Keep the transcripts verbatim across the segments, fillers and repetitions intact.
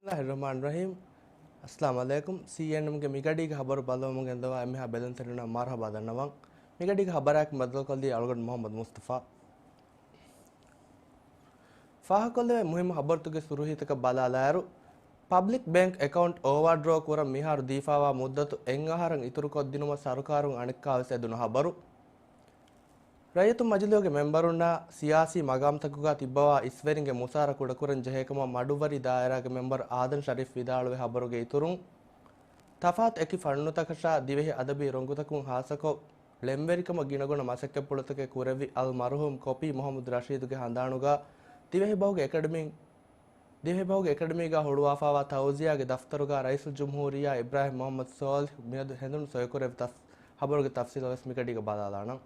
ބިސްމިއްލާހިއްރަޙްމާނިއްރަޙީމް. އައްސަލާމު ޢަލައިކުމް. ސީއެންއެމްގެ މިގަޑީގެ ހަބަރު ބައްލަވަމުން ގެންދަވާ އެންމެހާ ބެލުންތެރިންނަށް މަރުޙަބާ ދަންނަވަން. މިގަޑީގެ ހަބަރާއެކު ބައްދަލުކޮށްލީ އަޅުގަނޑު މުޙައްމަދު މުޞްޠަފާ. ފާހަގަކޮށްލެވޭ މުހިއްމު ހަބަރުތަކުގެ ސުރުޚީތަކަށް ބަލާލާއިރު، ޕަބްލިކް ބޭންކް އެކައުންޓް އޯވާޑްރޯ ކުރަން މިހާރު ދީފާވާ މުއްދަތު އެއް އަހަރަށް އިތުރުކޮށްދިނުމަށް ސަރުކާރުން އަނެއްކާވެސް އެދުނު ހަބަރު. ރައްޔިތު މަޖިލީހުގެ މެމްބަރުންނާ ސިޔާސީ މަގާމްތަކުގަ ތިއްބަވާ އިސްވެރިންގެ މުސާރަ ކުޑަކުރަން ޖެހޭކަމަށް މަޑުއްވަރީ ދާއިރާގެ މެމްބަރު އާދަން ޝަރީފް ވިދާޅުވެ ހަބަރުގެ އިތުރުން، ތަފާތު އެކި ފަންނުތަކަށާ ދިވެހި އަދަބީ ރޮނގުތަކުން ހާއްސަކޮށް، ޅެންވެރިކަމަށް ގިނަގުނަ މަސައްކަތްޕުޅުތަކެއް ކުރެއްވި އަލް މަރުޙޫމް ކޮޕީ މުޙައްމަދު ރަޝީދުގެ ހަނދާނުގަ ދިވެހިބަހުގެ އެކަޑަމީ، ދިވެހިބަހުގެ އެކަޑަމީގަ ހުޅުވާފާވާ ތައުޒިޔާގެ ދަފްތަރުގަ ރައީސުލްޖުމްހޫރިއްޔާ އިބްރާހިމް މުޙައްމަދު ސޯލިހް މިއަދު ހެނދުނު ސޮއިކުރެއްވި ތަސް، ހަބަރުގެ ތަފްސީލަށް ވެސް މިގަޑީގަ ބަލާލާނަން.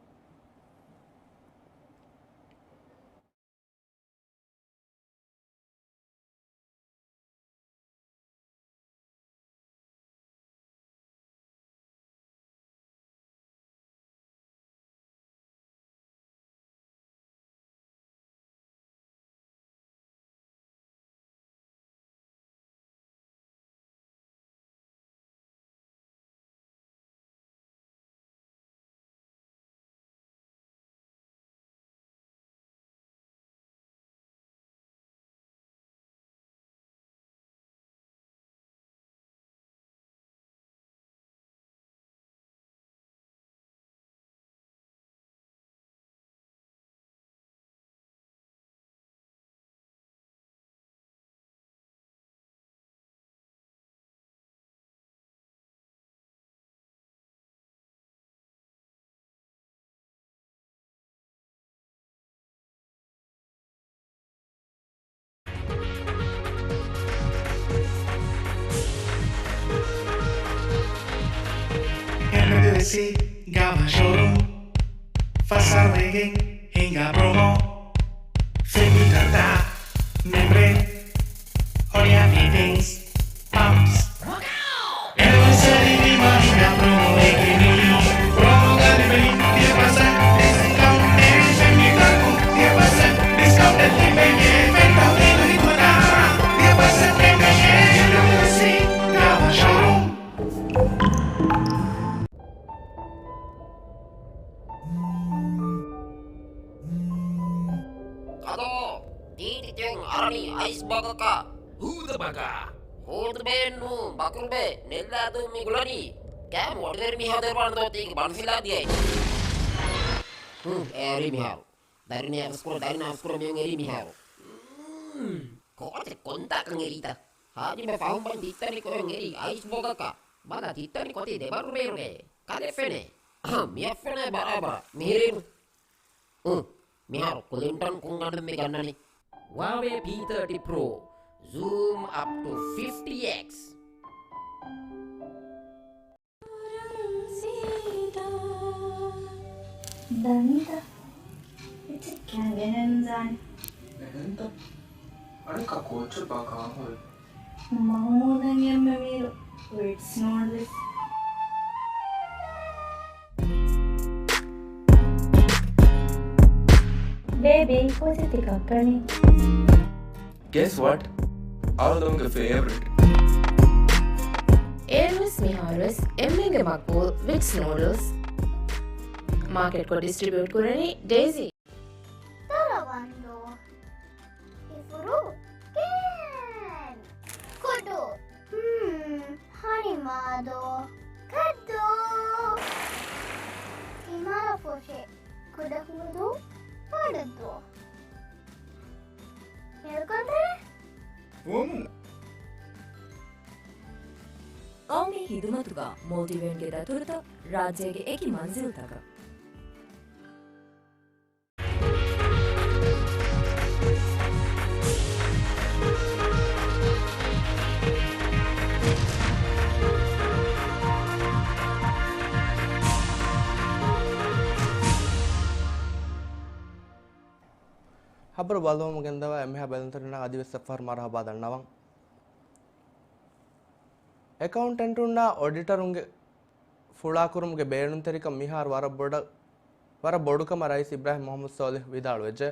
އެމްއެމްޑީސީ ގާވާ ޝޯރޫމް، ފަސް އަހަރު ވެގެން ހިނގާ ޕްރޮމޯ، ފެން ހީޓަރ ދާ، މެމްބްރޭން، ހޮޅިއާ ފިޓިންގްސް، ޕަމްޕްސް. އެނިވަރސަރީ ދިމާ ހިނގާ ޕްރޮމޯ އެކި މި. ޕްރޮމޯގަ ލިބެނީ ވިހި ޕަސެންޓް ޑިސްކައުންޓް އެ ފެން ހީޓަރަކުން ވިހި ޕަސެންޓް ޑިސްކައުންޓެއް ލިބެނީ އެ ފެން ތަހުލީލު ހިދުމަތާ ވިހި ޕަސެންޓް އެމްއެމްޑީސީ ގާވާ ޝޯރޫމް. އަދޯ، ތީ ތިކެން އަރަނީ އައިސް ބަގަކަށް. ހޫދަ ބަގާ. ހޫދު ބޭން ނޫ، ބަކުރު ބޭ، ނެއްލާދޫ މި ގުޅަނީ. ކައިމު އޮޑިވެރި މީހާ ދެރުވާން ދޯ ތީގެ ބަނޑު ފިލާ ދިޔައީ. ހުން، އެރީ މިހާރު. ދަރިން އަސްކުރު، ދަރިން އަސްކުރު މިއުން އެރީ މިހާރު. ކޯޗެއް ކޮންތާކަން އެރީތަ؟ ހާޖިމެ ފަހުން ބަން ތިއްތަނި ކޮއެން އެރީ އައިސް ބޮގަކަށް. ބަލަ ތިއްތަނި ކޮތީ ދެބަރު ބޭރުގެ. ކަލެ ފެނޭ. މިއަށް ފެނޭ ބަރާބަރަށް. މިހިރީނު. އު، މިހާރު ކުލިންޓަން ކުން އަޑުން މި ގަންނަނީ. ހުއާވޭ ޕީ ތާޓީ ޕްރޯ. ޒޫމް އަޕް ޓު ފިފްޓީ އެކްސް. ދަނީތަ؟ އެއްޗެއް ކިޔަން ގެނެން ޒާން. އެހެންތަ؟ އަނެއްކާ ކޯޗެއް ބާ ކާން ހުރެ؟ މަހުމޫދަށް އެންމެ މީރު ވިޓްސް ނޫޑްލްސް. ބޭބީ، ކޯޗެއް ތި ކައްކަނީ؟ Guess what? އަޅުގަނޑުގެ ފޭވަރިޓް. އޭރުވެސް މިހާރުވެސް އެންމެންގެ މަގްބޫލް ވިޓްސް ނޫޑްލްސް. މާކެޓްކޮށް ޑިސްޓްރިބިއުޓް ކުރަނީ ޑޭޒީ. ދަރަވަންދޫ. އިފުރު. ކޭން. ކުޑު. ހްމް. ހަނިމާދޯ. ކައްދޫ. ތިމާރަ ފޮށެ. ކުޑަހުން ދޫ. ބޮޑަށްދޫ. މެލްކޮންތެރެ. ފުވަމުން. އައުމީ ހިދުމަތުގަ މޯލްޑިވިއަންގެ ދަތުރުތައް ރާއްޖޭގެ އެކި މަންޒިލްތަކަށް. ހަބަރު ބައްލަވަމުން ގެންދަވާ އެންމެހާ ބެލުންތެރިންނަށް އަދިވެސް އެއްފަހަރު މަރުޙަބާ ދަންނަވަން. އެކައުންޓެންޓުންނާ އޮޑިޓަރުންގެ ފުޅާކުރުމުގެ ބޭނުންތެރިކަން މިހާރު ވަރަށް ބޮޑަށް، ވަރަށް ބޮޑުކަމަށް ރައީސް އިބްރާހިމް މުޙައްމަދު ސޯލިހް ވިދާޅުވެއްޖެ.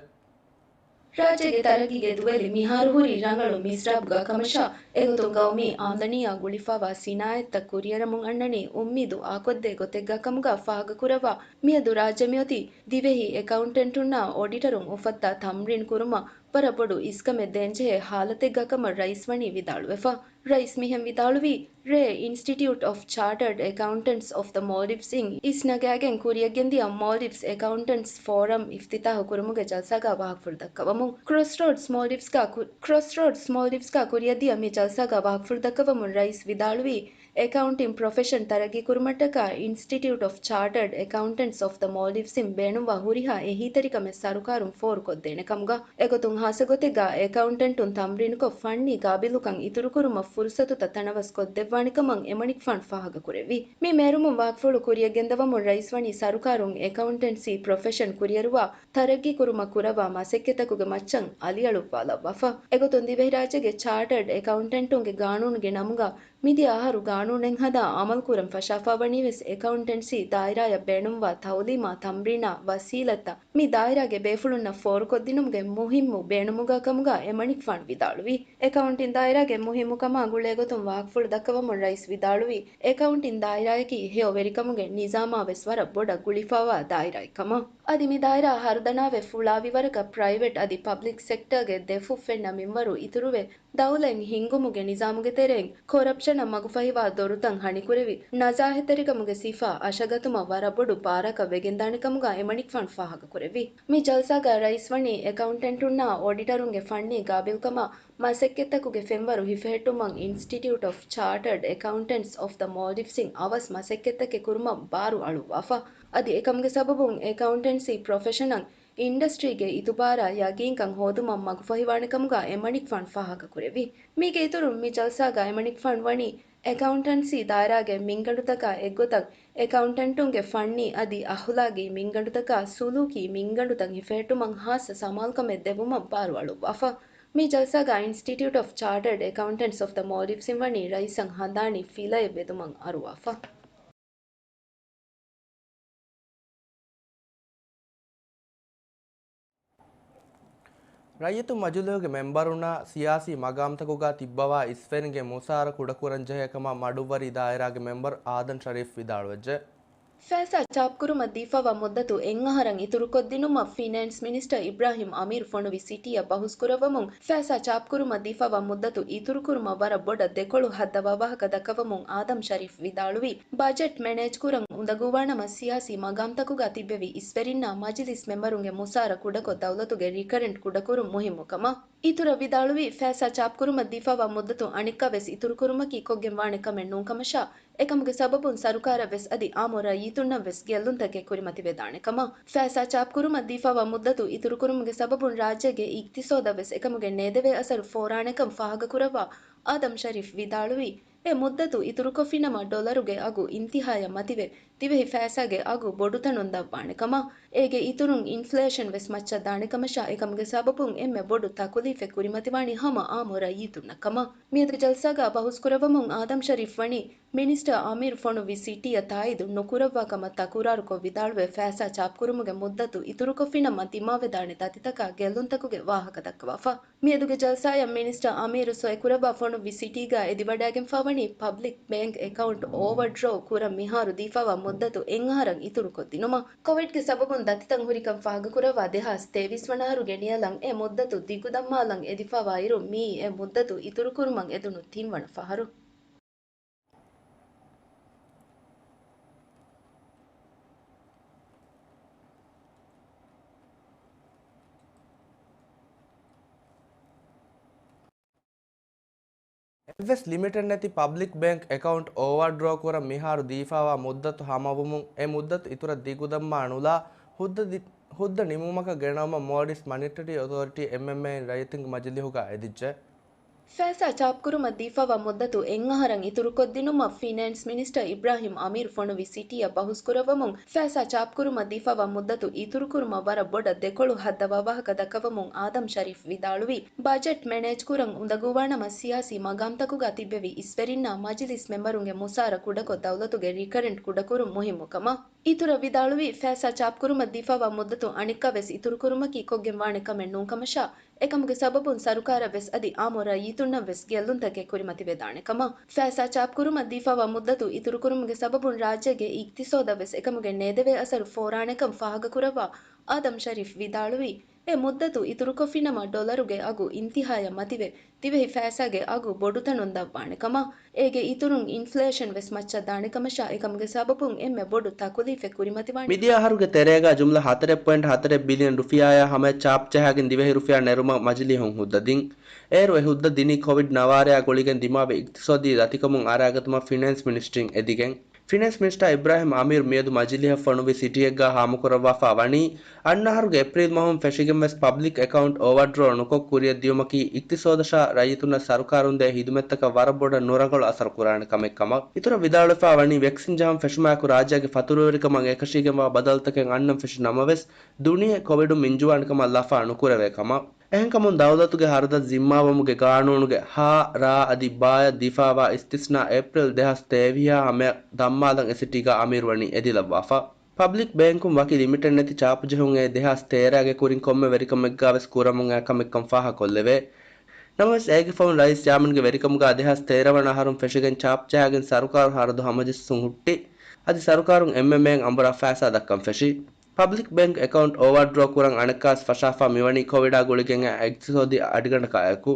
ރާއްޖޭގެ ތަރައްގީގެ ދުވެލި މިހާރު ހުރީ ރަނގަޅު މިސްރާބުގަ ކަމަށާ، އެގޮތުން ގައުމީ އާމްދަނީއާ ގުޅިފަވާ ސިނާއަތްތައް ކުރިއަރަމުން އަންނަނީ އުއްމީދު އާކޮށްދޭ ގޮތެއްގަ ކަމުގަ ފާހަގަކުރައްވާ. މިއަދު ރާއްޖެ މިއޮތީ ދިވެހި އެކައުންޓެންޓުންނާ އޮޑިޓަރުން އުފައްދާ ތަމްރީން ކުރުމަށް ވަރަށް ބޮޑު އިސްކަމެއް ދޭންޖެހޭ ހާލަތެއްގަ ކަމަށް ރައީސް ވަނީ ވިދާޅުވެފަ. ރައީސް މިހެން ވިދާޅުވީ، ރޭ އިންސްޓިޓިއުޓް އޮފް ޗާޓަރޑް އެކައުންޓެންޓްސް އޮފް ދަ މޯލްޑިވްސް އިން އިސްނަގާގެން ކުރިއަށްގެންދިޔަ މޯލްޑިވްސް އެކައުންޓެންޓްސް ފޯރަމް އިފްތިތާހު ކުރުމުގެ ޖަލްސާގަ ވާހަކަފުޅު ދައްކަވަމުން. ކްރޮސްރޯޑްސް މޯލްޑިވްސްގަ ކު-، ކްރޮސްރޯޑްސް މޯލްޑިވްސްގަ ކުރިއަށްދިޔަ މި ޖަލްސާގަ ވާހަކަފުޅު ދައްކަވަމުން ރައީސް ވިދާޅުވީ، އެކައުންޓިން ޕްރޮފެޝަން ތަރައްގީ ކުރުމަށްޓަކާ އިންސްޓިޓިއުޓް އޮފް ޗާޓަރޑް އެކައުންޓެންޓްސް އޮފް ދަ މޯލްޑިވްސް އިން ބޭނުންވާ ހުރިހާ އެހީތެރިކަމެއް ސަރުކާރުން ފޯރުކޮށްދޭނެ ކަމުގަ. އެގޮތުން ހާއްސަ ގޮތެއްގަ އެކައުންޓެންޓުން ތަމްރީނުކޮށް، ފަންނީ ގާބިލުކަން އިތުރުކުރުމަށް ފުރުސަތުތައް ތަނަވަސްކޮށްދެއްވާނެކަމަށް އެމަނިކުފާނު ފާހަގަކުރެއްވި. މި މޭރުމުން ވާހަކަފުޅު ކުރިއަށްގެންދަވަމުން ރައީސް ވަނީ ސަރުކާރުން އެކައުންޓެންސީ ޕްރޮފެޝަން ކުރިއަރުވާ ތަރައްގީކުރުމަށް ކުރައްވާ މަސައްކަތްތަކުގެ މައްޗަށް އަލިއަޅުއްވާލައްވާފަ. އެގޮތުން ދިވެހިރާއްޖޭގެ ޗާޓަރޑް އެކައުންޓެންޓުންގެ ގާނޫނުގެ ނަމުގަ މިދިޔަ އަހަރު ގާނޫނެއް ހަދާ އަމަލުކުރަން ފަށާފަ ވަނީވެސް އެކައުންޓެންސީ ދާއިރާއަށް ބޭނުންވާ ތައުލީމާ ތަމްރީނާ ވަސީލަތްތައް މި ދާއިރާގެ ބޭފުޅުންނަށް ފޯރުކޮށްދިނުމުގެ މުހިއްމު ބޭނުމުގަ ކަމުގަ އެމަނިކުފާނު ވިދާޅުވި. އެކައުންޓިން ދާއިރާގެ މުހިއްމުކަމާ ގުޅޭގޮތުން ވާހަކަފުޅު ދައްކަވަމުން ރައީސް ވިދާޅުވީ، އެކައުންޓިން ދާއިރާއަކީ ހެޔޮވެރިކަމުގެ ނިޒާމާވެސް ވަރަށް ބޮޑަށް ގުޅިފަވާ ދާއިރާއެއްކަމަށް. އަދި މި ދާއިރާ ހަރުދަނާވެ ފުޅާވި ވަރަކަށް ޕްރައިވެޓް އަދި ޕަބްލިކް ސެކްޓަރގެ ދެފުށް ފެންނަ މިންވަރު އިތުރުވެ، ދައުލަތް ހިންގުމުގެ ނިޒާމުގެ ތެރެއިން ކޮރަޕްޝަނަށް މަގުފަހިވާ ދޮރުތައް ހަނިކުރެވި، ނަޒާހަތްތެރިކަމުގެ ސިފަ އަށަގަތުމަށް ވަރަށް ބޮޑު ބާރަކަށް ވެގެންދާނެ ކަމުގަ އެމަނިކުފާނު ފާހަގަކުރެއްވި. މި ޖަލްސާގަ ރައީސް ވަނީ އެކައުންޓެންޓުންނާ އޮޑިޓަރުންގެ ފަންނީ ގާބިލްކަމާ މަސައްކަތްތަކުގެ ފެންވަރު ހިފެހެއްޓުމަށް އިންސްޓިޓިއުޓް އޮފް ޗާޓަރޑް އެކައުންޓެންޓްސް އޮފް ދަ މޯލްޑިވްސް އިން އަވަސް މަސައްކަތްތަކެއް ކުރުމަށް ބާރު އަޅުއްވާފަ. އަދި އެކަމުގެ ސަބަބުން އެކައުންޓެންސީ ޕްރޮފެޝަނަށް އިންޑަސްޓްރީގެ އިތުބާރާ ޔަގީންކަން ހޯދުމަށް މަގުފަހިވާނެ ކަމުގަ އެމަނިކުފާނު ފާހަގަކުރެއްވި. މީގެ އިތުރުން މި ޖަލްސާގަ އެމަނިކުފާނު ވަނީ އެކައުންޓެންސީ ދާއިރާގެ މިންގަނޑުތަކާ އެއްގޮތަށް އެކައުންޓެންޓުންގެ ފަންނީ އަދި އަހުލާގީ މިންގަނޑުތަކާ ސުލޫކީ މިންގަނޑުތައް ހިފެހެއްޓުމަށް ހާއްސަ ސަމާލުކަމެއް ދެއްވުމަށް ބާރު އަޅުއްވާފަ. މި ޖަލްސާގަ އިންސްޓިޓިއުޓް އޮފް ޗާޓަރޑް އެކައުންޓެންޓްސް އޮފް ދަ މޯލްޑިވްސް އިން ވަނީ ރައީސަށް ހަނދާނީ ފިލައެއް ވެދުމަށް އަރުވާފަ. ރައްޔިތުން މަޖިލީހުގެ މެމްބަރުންނާ ސިޔާސީ މަގާމްތަކުގަ ތިއްބަވާ އިސްވެރިންގެ މުސާރަ ކުޑަކުރަންޖެހޭ ކަމަށް މަޑުއްވަރީ ދާއިރާގެ މެމްބަރު އާދަމް ޝަރީފް ވިދާޅުވެއްޖެ. ފައިސާ ޗާޕްކުރުމަށް ދީފަވާ މުއްދަތު އެއްއަހަރަށް އިތުރުކޮށްދިނުމަށް ފިނޭންސް މިނިސްޓަރ އިބްރާހިމް އަމީރު ފޮނުވި ސިޓީއަށް ބަހުސްކުރައްވަމުން، ފައިސާ ޗާޕްކުރުމަށް ދީފަވާ މުއްދަތު އިތުރުކުރުމަށް ވަރަށް ބޮޑަށް ދެކޮޅު ހައްދަވާ ވާހަކަ ދައްކަވަމުން އާދަމް ޝަރީފް ވިދާޅުވީ، ބަޖެޓް މެނޭޖްކުރަން އުނދަގޫވާނަމަ ސިޔާސީ މަގާމްތަކުގަ ތިއްބެވި އިސްވެރިންނާ މަޖިލިސް މެމްބަރުންގެ މުސާރަ ކުޑަކޮށް ދައުލަތުގެ ރިކަރެންޓް ކުޑަކުރުން މުހިއްމުކަމަށް. އިތުރަށް ވިދާޅުވީ، ފައިސާ ޗާޕްކުރުމަށް ދީފަވާ މުއްދަތު އަނެއްކާވެސް އިތުރުކުރުމަކީ ކޮށްގެން ވާނެ ކަމެއް ނޫންކަމަށާ، އެކަމުގެ ސަބަބުން ސަރުކާރަށްވެސް އަދި އާއްމު ރައްޔިތުންނަށްވެސް ގެއްލުންތަކެއް ކުރިމަތިވެދާނެ ކަމަށް. ފައިސާ ޗާޕްކުރުމަށް ދީފަވާ މުއްދަތު އިތުރުކުރުމުގެ ސަބަބުން ރާއްޖޭގެ އިގްތިސޯދަށްވެސް އެކަމުގެ ނޭދެވޭ އަސަރު ފޯރާނެކަން ފާހަގަކުރައްވާ އާދަމް ޝަރީފް ވިދާޅުވީ، އެ މުއްދަތު އިތުރުކޮށްފިނަމަ ޑޮލަރުގެ އަގު އިންތިހާޔަށް މަތިވެ، ދިވެހި ފައިސާގެ އަގު ބޮޑުތަނުން ދަށްވާނެ ކަމަށް. އޭގެ އިތުރުން އިންފްލޭޝަން ވެސް މައްޗަށް ދާނެ ކަމަށާ، އެކަމުގެ ސަބަބުން އެންމެ ބޮޑު ތަކުލީފެއް ކުރިމަތިވާނީ ހަމަ އާއްމު ރައްޔިތުންނަށް ކަމަށް. މިއަދު ޖަލްސާގަ ބަހުސްކުރައްވަމުން އާދަމް ޝަރީފް ވަނީ، މިނިސްޓަރ އަމީރު ފޮނުއްވި ސިޓީއަށް ތާއީދު ނުކުރައްވާ ކަމަށް ތަކުރާރުކޮށް ވިދާޅުވެ، ފައިސާ ޗާޕްކުރުމުގެ މުއްދަތު އިތުރުކޮށްފިނަމަ ދިމާވެދާނެ ދަތިތަކާ ގެއްލުންތަކުގެ ވާހަކަ ދައްކަވާފަ. މިއަދުގެ ޖަލްސާއަށް މިނިސްޓަރ އަމީރު ސޮއިކުރައްވާ ފޮނުއްވި ސިޓީގަ އެދިވަޑައިގެންފަވަނީ ޕަބްލިކް ބޭންކް އެކައުންޓް އޯވަރޑްރޯ ކުރަން މިހާރު ދީފަވާ މުއްދަތު އެއްއަހަރަށް އިތުރުކޮށްދިނުމަށް. ކޮވިޑްގެ ސަބަބުން ދަތިތައް ހުރިކަން ފާހަގަކުރައްވާ ދެހާސް ތޭވީސް ވަނަ އަހަރުގެ ނިޔަލަށް އެ މުއްދަތު ދިގުދަންމާލަން އެދިފަވާއިރު، މިއީ އެ މުއްދަތު އިތުރުކުރުމަށް އެދުނު ތިންވަނަ ފަހަރު. އެއްވެސް ލިމިޓެއް ނެތި ޕަބްލިކް ބޭންކް އެކައުންޓް އޯވަރޑްރޯ ކުރަން މިހާރު ދީފާވާ މުއްދަތު ހަމަވުމުން، އެ މުއްދަތު އިތުރަށް ދިގުދަންމާ ނުލާ ހުއްދަ ދި-، ހުއްދަ ނިމުމަކަށް ގެނައުމަށް މޯލްޑިވްސް މަނިޓަރީ އޮތޯރިޓީ، އެމްއެމްއޭ، އިން ރައްޔިތުންގެ މަޖިލީހުގަ އެދިއްޖެ. ފައިސާ ޗާޕްކުރުމަށް ދީފަވާ މުއްދަތު އެއްއަހަރަށް އިތުރުކޮށްދިނުމަށް ފިނޭންސް މިނިސްޓަރ އިބްރާހިމް އަމީރު ފޮނުވި ސިޓީއަށް ބަހުސްކުރައްވަމުން، ފައިސާ ޗާޕްކުރުމަށް ދީފަވާ މުއްދަތު އިތުރުކުރުމަށް ވަރަށް ބޮޑަށް ދެކޮޅު ހައްދަވާ ވާހަކަ ދައްކަވަމުން އާދަމް ޝަރީފް ވިދާޅުވީ، ބަޖެޓް މެނޭޖްކުރަން އުނދަގޫވާނަމަ ސިޔާސީ މަގާމްތަކުގަ ތިއްބެވި އިސްވެރިންނާ މަޖިލިސް މެމްބަރުންގެ މުސާރަ ކުޑަކޮށް ދައުލަތުގެ ރިކަރެންޓް ކުޑަކުރުން މުހިއްމުކަމަށް. އިތުރަށް ވިދާޅުވީ، ފައިސާ ޗާޕްކުރުމަށް ދީފާވާ މުއްދަތު އަނެއްކާވެސް އިތުރުކުރުމަކީ ކޮށްގެން ވާނެ ކަމެއް ނޫން ކަމަށާ، އެކަމުގެ ސަބަބުން ސަރުކާރަށްވެސް އަދި އާއްމު ރައްޔިތުންނަށްވެސް ގެއްލުންތަކެއް ކުރިމަތިވެދާނެ ކަމަށް. ފައިސާ ޗާޕްކުރުމަށް ދީފާވާ މުއްދަތު އިތުރުކުރުމުގެ ސަބަބުން ރާއްޖޭގެ އިގްތިސޯދަށްވެސް އެކަމުގެ ނޭދެވޭ އަސަރު ފޯރާނެކަން ފާހަގަކުރައްވާ އާދަމް ޝަރީފް ވިދާޅުވީ، އެ މުއްދަތު އިތުރުކޮށްފިނަމަ ޑޮލަރުގެ އަގު އިންތިހާޔަށް މަތިވެ، ދިވެހި ފައިސާގެ އަގު ބޮޑުތަނުން ދަށްވާނެ ކަމަށް. އޭގެ އިތުރުން އިންފްލޭޝަން ވެސް މައްޗަށް ދާނެ ކަމަށާ، އެކަމުގެ ސަބަބުން އެންމެ ބޮޑު ތަކުލީފެއް ކުރިމަތިވާނެ. މިދިޔަ އަހަރުގެ ތެރޭގަ ޖުމްލަ ހަތަރެއް ޕޮއިންޓް ހަތަރެއް ބިލިއަން ރުފިޔާއާ ހަމަޔަށް ޗާޕް ޖަހާގެން ދިވެހި ރުފިޔާ ނެރުމަށް މަޖިލީހުން ހުއްދަ ދިން. އޭރު އެ ހުއްދަ ދިނީ ކޮވިޑް ނަވާރަޔާ ގުޅިގެން ދިމާވި އިގްތިސޯދީ ދަތިކަމުން އަރައިގަތުމަށް ފިނޭންސް މިނިސްޓްރީން އެދިގެން. ފިނޭންސް މިނިސްޓާ އިބްރާހިމް އަމީރު މިއަދު މަޖިލީހަށް ފޮނުއްވި ސިޓީއެއްގަ ހާމަކުރައްވާފަ ވަނީ، އަންނަ އަހަރުގެ އޭޕްރީލް މަހުން ފެށިގެން ވެސް ޕަބްލިކް އެކައުންޓް އޯވާޑްރޯ ނުކޮށް ކުރިއަށް ދިޔުމަކީ އިގްތިސޯދަށާ ރައްޔިތުންނަށް ސަރުކާރުން ދޭ ހިދުމަތްތަކަށް ވަރަށް ބޮޑަށް ނުރަނގަޅު އަސަރު ކުރާނެ ކަމެއް ކަމަށް. އިތުރަށް ވިދާޅުވެފަ ވަނީ، ވެކްސިން ޖަހަން ފެށުމާއެކު ރާއްޖޭގެ ފަތުރުވެރިކަމަށް އެކަށީގެންވާ ބަދަލުތަކެއް އަންނަން ފެށި ނަމަވެސް، ދުނިޔެ ކޮވިޑުން މިންޖުވާނެ ކަމަށް ލަފާ ނުކުރެވޭ ކަމަށް. އެހެންކަމުން ދައުލަތުގެ ހަރަދަށް ޒިންމާވުމުގެ ގާނޫނުގެ ހާ، ރާ އަދި ބާޔަށް ދީފާވާ އިސްތިސްނާ އޭޕްރިލް ދެހާސް ތޭވީހާ ހަމަޔަށް ދަންމާލަން އެ ސިޓީގަ އަމީރު ވަނީ އެދިލައްވާފަ. ޕަބްލިކް ބޭންކުން ވަކި ލިމިޓެއް ނެތި ޗާޕު ޖެހުން އެ ދެހާސް ތޭރަގެ ކުރިން ކޮންމެ ވެރިކަމެއްގަ ވެސް ކުރަމުން އައި ކަމެއްކަން ފާހަގަކޮށްލެވޭ. ނަމަވެސް އޭގެ ފަހުން ރައީސް ޔާމީންގެ ވެރިކަމުގަ ދެހާސް ތޭރަ ވަނަ އަހަރުން ފެށިގެން ޗާޕް ޖަހާގެން ސަރުކާރު ހަރަދު ހަމަޖައްސުން ހުއްޓި. އަދި ސަރުކާރުން އެންމެ މޭން އަނބުރާ ފައިސާ ދައްކަން ފެށި. ޕަބްލިކް ބޭންކް އެކައުންޓް އޯވާޑްރޯ ކުރަން އަނެއްކާސް ފަށާފާ މިވަނީ ކޮވިޑާ ގުޅިގެން އެ އިގްތިސޯދީ އަޑިގަނޑަކާއެކު.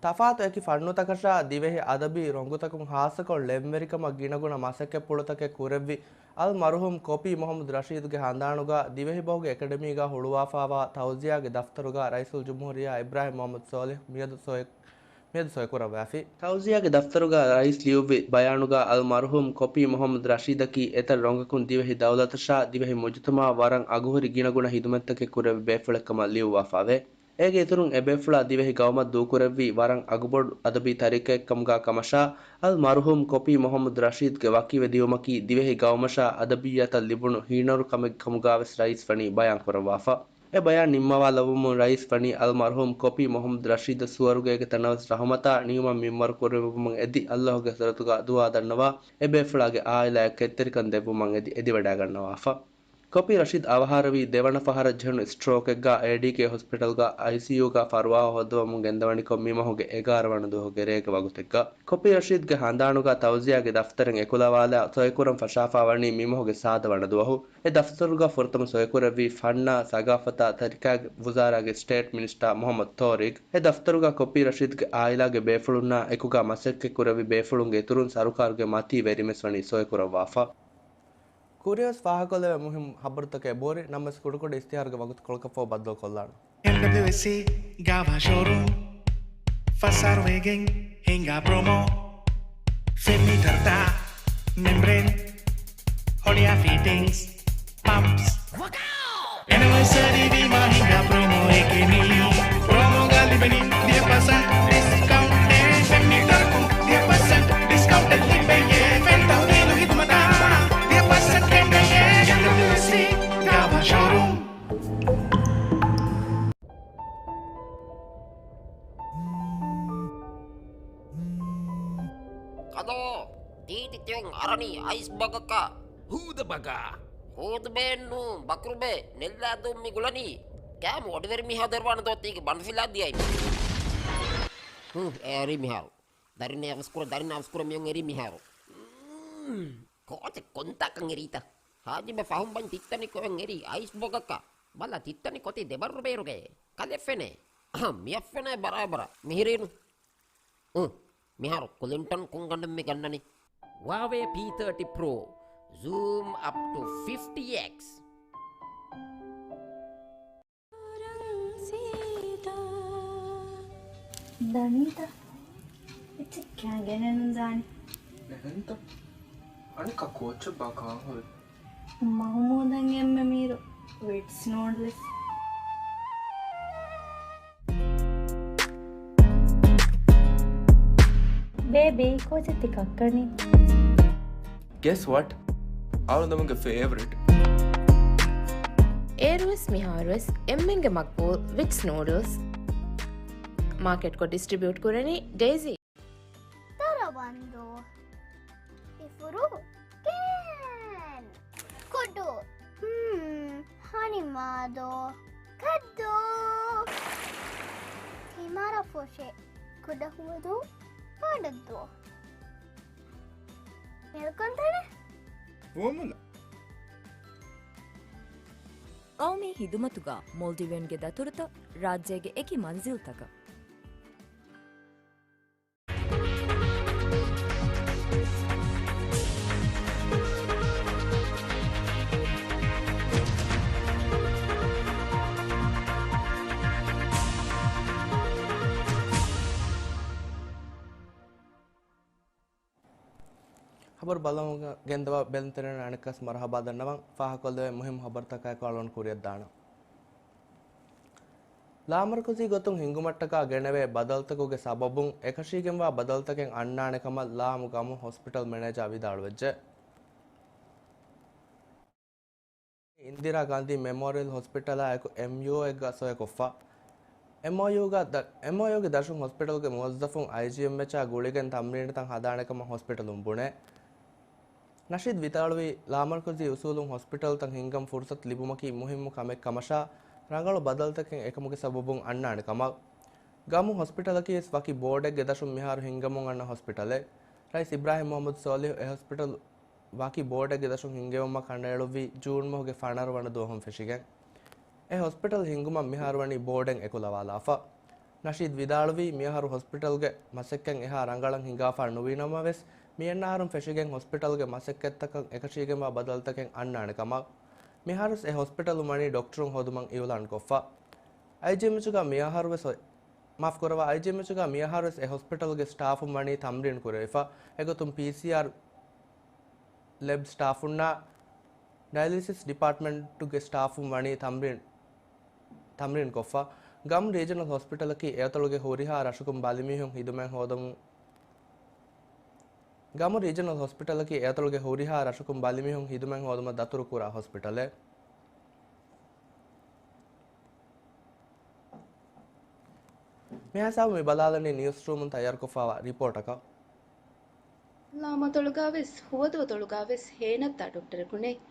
ތަފާތު އެކި ފަންނުތަކަށާ ދިވެހި އަދަބީ ރޮނގުތަކުން ހާއްސަކޮށް ޅެންވެރިކަމަށް ގިނަގުނަ މަސައްކަތްޕުޅުތަކެއް ކުރެއްވި އަލް މަރުހޫމް ކޮޕީ މުހައްމަދު ރަޝީދުގެ ހަނދާނުގަ ދިވެހިބަހުގެ އެކަޑަމީގަ ހުޅުވާފާވާ ތައުޒިޔާގެ ދަފްތަރުގަ ރައީސުލްޖުމްހޫރިއްޔާ އިބްރާހިމް މުހައްމަދު ސޯލިހް މިއަދު ސޮއެ-، މިއަދު ސޮއިކުރައްވާފި. ތައުޒިޔާގެ ދަފްތަރުގަ ރައީސް ލިޔުއްވި ބަޔާނުގަ އަލް މަރުހޫމް ކޮޕީ މުހައްމަދު ރަޝީދަކީ އެތައް ރޮނގަކުން ދިވެހި ދައުލަތަށާ ދިވެހި މުޖުތަމަޢަށް ވަރަށް އަގުހުރި ގިނަގުނަ ހިދުމަތްތަކެއް ކުރެއްވި ބޭފުޅެއްކަމަށް ލިޔުއްވާފާވޭ. އޭގެ އިތުރުން އެ ބޭފުޅާ ދިވެހި ގައުމަށް ދޫކުރެއްވީ ވަރަށް އަގުބޮޑު އަދަބީ ތަރިކައެއްކަމުގަ ކަމަށާ، އަލް މަރުހޫމް ކޮޕީ މުހައްމަދު ރަޝީދްގެ ވަކިވެ ދިޔުމަކީ ދިވެހި ގައުމަށާ އަދަބިއްޔަތަށް ލިބުނު ހީނަރުކަމެއްކަމުގަވެސް ރައީސް ވަނީ ބަޔާންކުރައްވާފަ. އެ ބަޔާން ނިންމަވާލައްވަމުން ރައީސް ވަނީ އަލް މަރުހޫމް ކޮޕީ މުހައްމަދު ރަޝީދަށް ސުވަރުގޭގެ ތަނަވަސް ރަޙުމަތާ ނިޢުމަތް މިންވަރު ކުރެއްވުމަށް އެދި، އައްލާހުގެ ޙަޟްރަތުގަ ދުޢާ ދަންނަވާ، އެ ބޭފުޅާގެ ޢާއިލާއަށް ކެތްތެރިކަން ދެއްވުމަށް އެދި އެދިވަޑައިގަންނަވާފަ. ކޮޕީ ރަޝީދު އަވަހާރަވީ ދެވަނަ ފަހަރަށް ޖެހުނު ސްޓްރޯކެއްގަ އޭޑީކޭ ހޮސްޕިޓަލްގަ އައިސީޔޫގަ ފަރުވާ ހޯއްދަވަމުން ގެންދަވަނިކޮށް މިމަހުގެ އެގާރަ ވަނަ ދުވަހުގެ ރޭގެ ވަގުތެއްގަ. ކޮޕީ ރަޝީދުގެ ހަނދާނުގަ ތައުޒިޔާގެ ދަފްތަރެއް އެކުލަވާލާ ސޮއިކުރަން ފަށާފާ ވަނީ މިމަހުގެ ސާދަ ވަނަ ދުވަހު. އެ ދަފްތަރުގަ ފުރަތަމަ ސޮއިކުރެއްވީ ފަންނާ ސަގާފަތާ ތަރިކާގެ ވުޒާރާގެ ސްޓޭޓް މިނިސްޓާ މުހައްމަދު ތޯރިގް. އެ ދަފްތަރުގަ ކޮޕީ ރަޝީދުގެ އާއިލާގެ ބޭފުޅުންނާ އެކުގަ މަސައްކަތް ކުރެއްވި ބޭފުޅުންގެ އިތުރުން ސަރުކާރުގެ މަތީ ވެރިމެސް ވަނީ ސޮއިކުރައްވާފަ. ކުރިޔަސް ފާހަގަކޮށްލެވޭ މުހިންމު ހަބަރުތަކެއް ބޯރި ނަމަވެސް ކުޑަކުޑަ އިސްތިހާރުގެ ވަގުތުކޮޅަކަށްފަހު ބައްދަލުކޮށްލާނަން. އެމްޑަބްލިއުއެސްސީ ގަވާ ޝޯރޫމް ފަސާރުވެގެން ހިނގާ ޕްރޮމޯ. ފެންމީޓަރުތައް މެމްބްރޭން ހޮޅިއާ ފިޓިންގްސް ޕަމްޕްސް. އެނިވަރސަރީ ވީމާ ހިނގާ ޕްރޮމޯއެކެއް މީ. ޕްރޮމޯގަ ލިބެނީ ވިހި ޕަސެންޓް ޑިސްކައުންޓެއް. ފެންމީޓަރަކުން ވިހި ޕަސެންޓް ޑިސްކައުންޓެއް ލިބެޔޭ. ފެން ތަހުލީލު ހިދުމަތާ ވިހި ޕަސެންޓް ކެނޑެޔޭ. އެމްޑަބްލިއުއެސްސީ ގަވާ ޝޯރޫމް. ކަލޯ، ތީތި ތިޔުން އަރަނީ އައިސް ބަގަކަށް. ހޫދަ ބަގާ. ހޫދުބޭއެއްނޫ، ބަކުރުބޭ، ނެއްލާދޫން މި ގުޅަނީ. ކާމު އޮޑިވެރި މީހާ ދެރުވާނެ ދޯ ތީގެ ބަނޑުފިލާ ދިޔައި. ހު، އެ އެރީ މިހާރު. ދަރިން އަވަސްކުރަ، ދަރިން އަވަސްކުރަ މިޔުން އެރީ މިހާރު. މް، ކޯޗެއް ކޮންތާކަން އެރީތަ؟ ހާޖިބެ ފަހުން ބަން ތިއްތަނި ކޮއެއް އެރީ އައިސް ބޮގަކަށް. ބަލަ ތިއްތަނި ކޮތި ދެބައްރު ބޭރުގައޭ. ކަލެއް ފެނޭ. އަހަ، މިއަށް ފެނޭ ބަރާބަރަށް. މިހިރީނު. އު، މިހާރު ކުލިންޓަން ކުންގަނޑެއް މި ގަންނަނީ. ވާވޭ ޕީ ތާޓީ ޕްރޯ، ޒޫމް އަޕް ޓު ފިފްޓީ އެކްސް. ދަނީތަ؟ އެހާ ގެނެއްނު ދާނެ. އެހެންތަ؟ އަނެއްކާ ކޯއްޗެއްބާ ކާން ހުރީ؟ މަހުމޫދަށް އެންމެ މީރު ވިޓްސް ނޫޑްލްސް. ބޭބީ، ކޯޗެއް ތި ކައްކަނީ؟ Guess what? އަޅުގަނޑުމެންގެ ފޭވަރިޓް. އޭރުވެސް މިހާރުވެސް އެންމެންގެ މަގްބޫލް ވިޓްސް ނޫޑްލްސް. މާކެޓްކޮށް ޑިސްޓްރިބިއުޓް ކުރަނީ ޑޭޒީ. ދަރަވަންދޫ. އިފުރު. ކޭން. ކުޑު. ހްމް. ހަނިމާދޯ. ކައްދޫ. ތިމަރަފުށި. ކުޑަހުވަދޫ. ބަނޑުދޫ. މިލްކުންތަނެ. ފޯމުލާ. ގައުމީ ހިދުމަތުގަ މޯލްޑިވިއަންގެ ދަތުރުތައް ރާއްޖޭގެ އެކި މަންޒިލްތަކަށް. ޚަބަރު ބަލަމުން ގެންދަވާ ބެލުންތެރިން އަނެއްކާސް މަރުޙަބާ ދަންނަވަން. ފާހަގަކޮށްލެވޭ މުހިއްމު ޚަބަރުތަކާއެކު އަޅުގަނޑު ކުރިއަށްދާނަން. ލާމަރުކަޒީ ގޮތުން ހިންގުމަށްޓަކާ ގެނެވޭ ބަދަލުތަކުގެ ސަބަބުން އެކަށީގެންވާ ބަދަލުތަކެއް އަންނާނެ ކަމަށް ލާމު ގަމު ހޮސްޕިޓަލް މެނޭޖާ ވިދާޅުވެއްޖެ. އިންދިރާ ގާންދީ މެމޯރިއަލް ހޮސްޕިޓަލާއެކު އެމްޔޫއެއްގަ ސޮއެކޮށްފަ. އެމްއޯޔޫގަ ދަ-، އެމްއޯޔޫގެ ދަށުން ހޮސްޕިޓަލްގެ މުވައްޒަފުން އައިޖީއެމްއެޗާ ގުޅިގެން ތަމްރީނުތައް ހަދާނެ ކަމަށް ހޮސްޕިޓަލުން ބުނޭ. ނަޝީދު ވިދާޅުވީ، ލާމަރުކަޒީ އުސޫލުން ހޮސްޕިޓަލްތައް ހިންގަން ފުރުސަތު ލިބުމަކީ މުހިއްމު ކަމެއް ކަމަށާ، ރަނގަޅު ބަދަލުތަކެއް އެކަމުގެ ސަބަބުން އަންނާނެ ކަމަށް. ގަމު ހޮސްޕިޓަލަކީ ވެސް ވަކި ބޯޑެއްގެ ދަށުން މިހާރު ހިންގަމުން އަންނަ ހޮސްޕިޓަލެއް. ރައީސް އިބްރާހިމް މުޙައްމަދު ސޯލިހު އެ ހޮސްޕިޓަލް ވަކި ބޯޑެއްގެ ދަށުން ހިންގެވުމަށް ކަނޑައެޅުއްވީ ޖޫން މަހުގެ ފަނަރަ ވަނަ ދުވަހުން ފެށިގެން. އެ ހޮސްޕިޓަލް ހިންގުމަށް މިހާރު ވަނީ ބޯޑެއް އެކުލަވާލާފަ. ނަޝީދު ވިދާޅުވީ، މިއަހަރު ހޮސްޕިޓަލްގެ މަސައްކަތް އެހާ ރަނގަޅަށް ހިނގާފަ ނުވީ ނަމަވެސް، މިއަންނަ އަހަރުން ފެށިގެން ހޮސްޕިޓަލްގެ މަސައްކަތްތަކަށް އެކަށީގެންވާ ބަދަލުތަކެއް އަންނާނެ ކަމަށް. މިހާރުވެސް އެ ހޮސްޕިޓަލުން ވަނީ ޑޮކްޓަރުން ހޯދުމަށް އިއުލާންކޮށްފަ. އައިޖީއެމްއެޗުގަ މިއަހަރުވެސް ހޮ-، މާފުކުރައްވާ، އައިޖީއެމްއެޗުގަ މިއަހަރުވެސް އެ ހޮސްޕިޓަލްގެ ސްޓާފުން ވަނީ ތަމްރީން ކުރެވިފަ. އެގޮތުން ޕީސީއާރް ލެބް ސްޓާފުންނާ ޑަޔަލިސިސް ޑިޕާޓްމަންޓުގެ ސްޓާފުން ވަނީ ތަމްރީން، ތަމްރީން ކޮށްފަ. ގަމް ރީޖަނަލް ހޮސްޕިޓަލަކީ އެއަތޮޅުގެ ހުރިހާ ރަށަކުން ބަލިމީހުން ހިދުމަތް ހޯދަމުން، ގަމު ރީޖަނަލް ހޮސްޕިޓަލަކީ އެއަތޮޅުގެ ހުރިހާ ރަށަކުން ބަލިމީހުން ހިދުމަތް ހޯދުމަށް ދަތުރު ކުރާ ހޮސްޕިޓަލެއް. މިހާ ހިސާބުން މި ބަލާލަނީ ނިއުސްރޫމުން ތައްޔާރުކޮށްފައިވާ ރިޕޯޓަކަށް. ލާމަތޮޅުގަވެސް ހުވަދުއަތޮޅުގަވެސް ހޭނައްތާ ޑޮކްޓަރަކު ނެތް.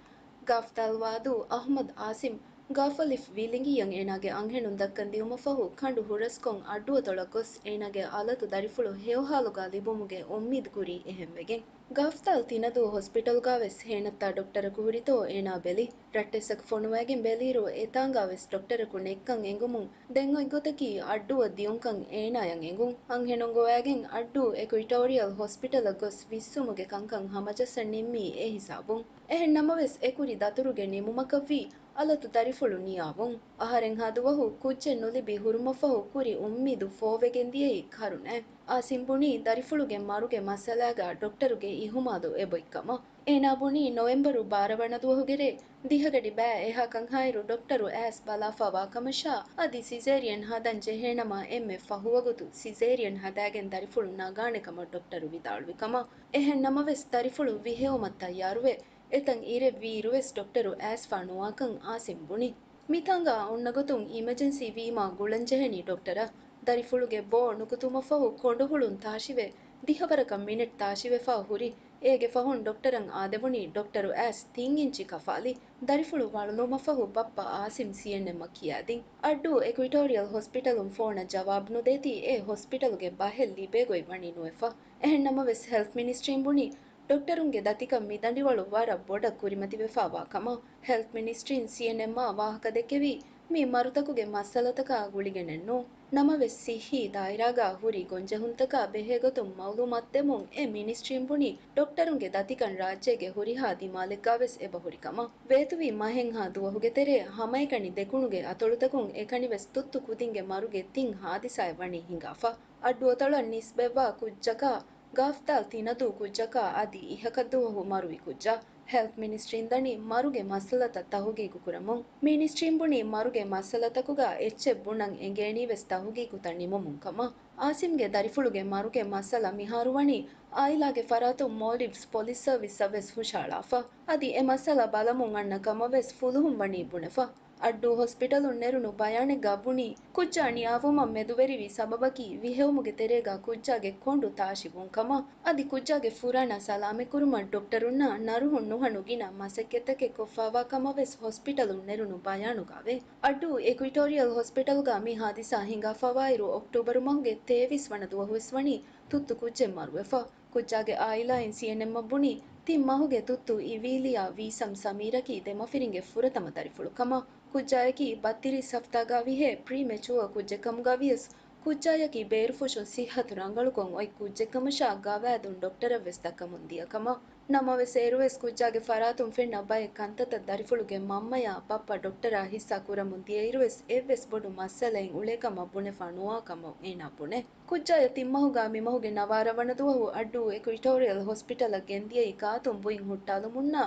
ގަފްތާލް ވާދޫ އަހުމަދު އާސިމް ގަފަލިފް ވިލިނގިއަށް އޭނާގެ އަންހެނުން ދައްކަން ދިއުމަށްފަހު ކަނޑު ހުރަސްކޮށް އައްޑުއަތޮޅަށް ގޮސް އޭނާގެ އަލަތު ދަރިފުޅު ހެޔޮހާލުގަ ލިބުމުގެ އުއްމީދު ކުރީ އެހެންވެގެން. ގަފްތާލް ތިނަދޫ ހޮސްޕިޓަލްގަވެސް ހޭނައްތާ ޑޮކްޓަރަކު ހުރިތޯ އޭނާ ބެލި. ރައްޓެއްސަކު ފޮނުވައިގެން ބެލިއިރު އެތާނގަވެސް ޑޮކްޓަރަކު ނެތްކަން އެނގުމުން ދެން އޮތްގޮތަކީ އައްޑޫއަށް ދިޔުންކަން އޭނާޔަށް އެނގުން. އަންހެނުން ގޮވައިގެން އައްޑޫ އެކުއިޓޯރިއަލް ހޮސްޕިޓަލަށް ގޮސް ވިއްސުމުގެ ކަންކަން ހަމަޖައްސަން ނިންމީ އެ ހިސާބުން. އެހެން ނަމަވެސް އެކުރި ދަތުރުގެ ނިމުމަކަށްވީ އަލަތު ދަރިފުޅު ނިޔާވުން. އަހަރެއްހާ ދުވަހު ކުއްޖެއް ނުލިބި ހުރުމަށްފަހު ކުރި އުއްމީދު ފޯވެގެން ދިޔައީ ކަރުނައެއް. އާސިމް ބުނީ ދަރިފުޅުގެ މަރުގެ މައްސަލާގަ ޑޮކްޓަރުގެ އިހުމާލު އެބައޮތްކަމަށް. އޭނާ ބުނީ ނޮވެމްބަރު ބާރަ ވަނަ ދުވަހުގެ ރޭ ދިހަގަޑި ބައި އެހާ ކަންހާއިރު ޑޮކްޓަރު އައިސް ބަލާފަ ވާކަމަށާ، އަދި ސިޒޭރިއަން ހަދަން ޖެހޭނަމަ އެންމެ ފަހުވަގުތު ސިޒޭރިއަން ހަދާގެން ދަރިފުޅު ނަގާނެ ކަމަށް ޑޮކްޓަރު ވިދާޅުވި ކަމަށް. އެހެން ނަމަވެސް ދަރިފުޅު ވިހެއުމަށް ތައްޔާރުވެ، އެތަން އިރެއްވިއިރުވެސް ޑޮކްޓަރު އައިސްފަ ނުވާކަން އާސިމް ބުނި. މިތާނގާ އޮންނަ ގޮތުން އިމަޖެންސީ ވީމާ ގުޅަންޖެހެނީ ޑޮކްޓަރަށް. ދަރިފުޅުގެ ބޯ ނުކުތުމަށްފަހު ކޮނޑުހުޅުން ތާށިވެ، ދިހަވަރަކަށް މިނެޓް ތާށިވެފަ ހުރި. އޭގެ ފަހުން ޑޮކްޓަރަށް އާދެވުނީ ޑޮކްޓަރު އައިސް ތިން އިންޗި ކަފާލި. ދަރިފުޅު ވަޅުލުމަށްފަހު ބައްޕަ އާސިމް ސީއެންއެމްއަށް ކިޔާދިން. އައްޑޫ އެކުއިޓޯރިއަލް ހޮސްޕިޓަލުން ފޯނަށް ޖަވާބު ނުދޭތީ އެ ހޮސްޕިޓަލުގެ ބަހެއް ލިބޭ ގޮތް ވަނީ ނުވެފަ. އެހެން ނަމަވެސް ހެލްތް މިނިސްޓްރީން ބުނީ، ޑޮކްޓަރުންގެ ދަތިކަން މި ދަނޑިވަޅު ވަރަށް ބޮޑަށް ކުރިމަތިވެފަ ވާ ކަމަށް. ހެލްތް މިނިސްޓްރީން ސީއެންއެމްއާ ވާހަކަ ދެއްކެވީ، މި މަރުތަކުގެ މައްސަލަތަކާ ގުޅިގެނެއްނޫން. ނަމަވެސް، ސިއްހީ ދާއިރާގަ ހުރި ގޮންޖެހުންތަކާ ބެހޭގޮތުން މައުލޫމާތު ދެމުން އެ މިނިސްޓްރީން ބުނީ، ޑޮކްޓަރުންގެ ދަތިކަން ރާއްޖޭގެ ހުރިހާ ދިމާލެއްގަވެސް އެބަހުރި ކަމަށް. ވޭތުވި މަހެއްހާ ދުވަހުގެ ތެރޭ ހަމައެކަނި ދެކުނުގެ އަތޮޅުތަކުން އެކަނިވެސް ތުއްތު ކުދިންގެ މަރުގެ ތިން ހާދިސާއެއް ވަނީ ހިނގާފަ. އައްޑުއަތޮޅަށް ނިސްބަތްވާ ކުއްޖަކާ ގާފްދާލް ތިނަދޫ ކުއްޖަކާ އަދި އިހަކަށްދުވަހު މަރުވި ކުއްޖާ. ހެލްތް މިނިސްޓްރީން ދަނީ މަރުގެ މައްސަލަތައް ތަހުގީގު ކުރަމުން. މިނިސްޓްރީން ބުނީ މަރުގެ މައްސަލަތަކުގަ އެއްޗެއް ބުނަން އެނގޭނީވެސް ތަހުގީގުތައް ނިމުމުން ކަމަށް. އާސިމްގެ ދަރިފުޅުގެ މަރުގެ މައްސަލަ މިހާރު ވަނީ އާއިލާގެ ފަރާތުން މޯލްޑިވްސް ޕޮލިސް ސަރވިސްއަށް ވެސް ހުށައަޅާފަ. އަދި އެ މައްސަލަ ބަލަމުން އަންނަ ކަމަށް ވެސް ފުލުހުން ވަނީ ބުނެފަ. އައްޑޫ ހޮސްޕިޓަލުން ނެރުނު ބަޔާނެއްގަ ބުނީ، ކުއްޖާ ނިޔާވުމަށް މެދުވެރިވި ސަބަބަކީ ވިހެއުމުގެ ތެރޭގަ ކުއްޖާގެ ކޮނޑު ތާށިވުން ކަމަށް. އަދި ކުއްޖާގެ ފުރާނަ ސަލާމަތްކުރުމަށް ޑޮކްޓަރުންނާ ނަރުހުން ނުހަނު ގިނަ މަސައްކަތްތަކެއް ކޮށްފަވާ ކަމަށް ވެސް ހޮސްޕިޓަލުން ނެރުނު ބަޔާނުގަވޭ. އައްޑޫ އެކުއިޓޯރިއަލް ހޮސްޕިޓަލުގަ މި ހާދިސާ ހިނގާފަވާއިރު، އޮކްޓޫބަރު މަހުގެ ތޭވީސް ވަނަ ދުވަހުވެސް ވަނީ ތުއްތު ކުއްޖެއް މަރުވެފަ. ކުއްޖާގެ އާއިލާއިން ސީއެންއެމްއަށް ބުނީ، ތިން މަހުގެ ތުއްތު އިވީލިޔާ ވީސަމް ސަމީރަކީ ދެމަފިރިންގެ ފުރަތަމަ ދަރިފުޅު ކަމަށް. ކުއްޖާޔަކީ ބައްތިރީސް ހަފްތާގަ ވިހޭ ޕްރީމެޗުއަ ކުއްޖެއް ކަމުގަ ވިޔަސް، ކުއްޖާޔަކީ ބޭރުފުށުން ސިއްހަތު ރަނގަޅުކޮށް އޮތް ކުއްޖެއް ކަމަށާ ގަވާއިދުން ޑޮކްޓަރަށް ވެސް ދައްކަމުން ދިޔަ ކަމަށް. ނަމަވެސް އޭރުވެސް ކުއްޖާގެ ފަރާތުން ފެންނަ ބައެއް ކަންތައްތައް ދަރިފުޅުގެ މަންމަޔާ ބައްޕަ ޑޮކްޓަރާ ހިއްސާ ކުރަމުން ދިޔައިރުވެސް އެއްވެސް ބޮޑު މައްސަލައެއް އުޅޭ ކަމަށް ބުނެފަ ނުވާ ކަމަށް އޭނާ ބުނޭ. ކުއްޖާޔަށް ތިން މަހުގަ މި މަހުގެ ނަވާރަ ވަނަ ދުވަހު އައްޑޫ އެކުއިޓޯރިއަލް ހޮސްޕިޓަލަށް ގެންދިޔައީ ގާތުން ބުއިން ހުއްޓާލުމުންނާ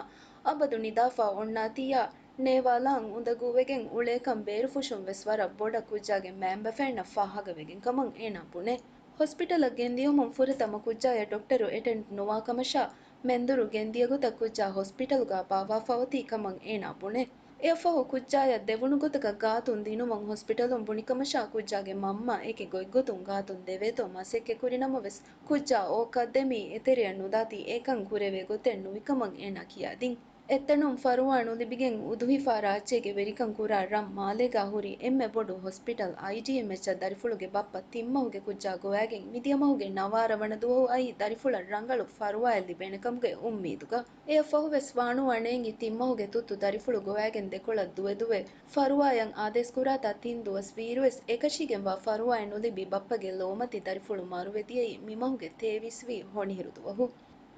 އަބަދު ނިދާފަ އޮންނާތީޔާ ނޭވާލާން އުނދަގޫވެގެން އުޅޭކަން ބޭރުފުށުން ވެސް ވަރަށް ބޮޑަށް ކުއްޖާގެ މައިންބަފައިންނަށް ފާހަގަވެގެން ކަމަށް އޭނާ ބުނޭ. ހޮސްޕިޓަލަށް ގެންދިޔުމުން ފުރަތަމަ ކުއްޖާޔަށް ޑޮކްޓަރު އެޓެންޑް ނުވާ ކަމަށާ، މެންދުރު ގެންދިޔަ ގޮތަށް ކުއްޖާ ހޮސްޕިޓަލުގަ ބާއްވާފައޮތީ ކަމަށް އޭނާ ބުނޭ. އެއަށްފަހު ކުއްޖާޔަށް ދެވުނު ގޮތަކަށް ގާތުން ދިނުމުން ހޮސްޕިޓަލުން ބުނިކަމަށާ ކުއްޖާގެ މަންމަ އެކި ގޮތްގޮތުން ގާތުން ދެވޭތޯ މަސައްކަތް ކުރި ނަމަވެސް، ކުއްޖާ އޯ ކަށްދެމީ އެތެރެއަށް ނުދާތީ އެކަން ކުރެވޭ ގޮތެއް ނުވިކަމަށް އޭނާ ކިޔާދިން. އެތަނުން ފަރުވާ ނުލިބިގެން އުދުހިފާ ރާއްޖޭގެ ވެރިކަން ކުރާ ރަށް މާލޭގާ ހުރި އެންމެ ބޮޑު ހޮސްޕިޓަލް އައިޖީއެމްއެޗަށް ދަރިފުޅުގެ ބައްޕަ ތިން މަހުގެ ކުއްޖާ ގޮވާގެން މިދިޔަ މަހުގެ ނަވާރަ ވަނަ ދުވަހު އައީ ދަރިފުޅަށް ރަނގަޅު ފަރުވާއެއް ލިބޭނެ ކަމުގެ އުއްމީދުގަ. އެއަށްފަހުވެސް ވާނުވާ ނޭނގި ތިން މަހުގެ ތުއްތު ދަރިފުޅު ގޮވާގެން ދެކޮޅަށް ދުވެދުވެ ފަރުވާޔަށް އާދޭސް ކުރާތާ ތިން ދުވަސް ވީއިރުވެސް އެކަށީގެންވާ ފަރުވާއެއް ނުލިބި ބައްޕަގެ ލޯމަތި ދަރިފުޅު މަރުވެދިޔައީ މި މަހުގެ ތޭވީސް ވީ ހޮނިހިރު ދުވަހު.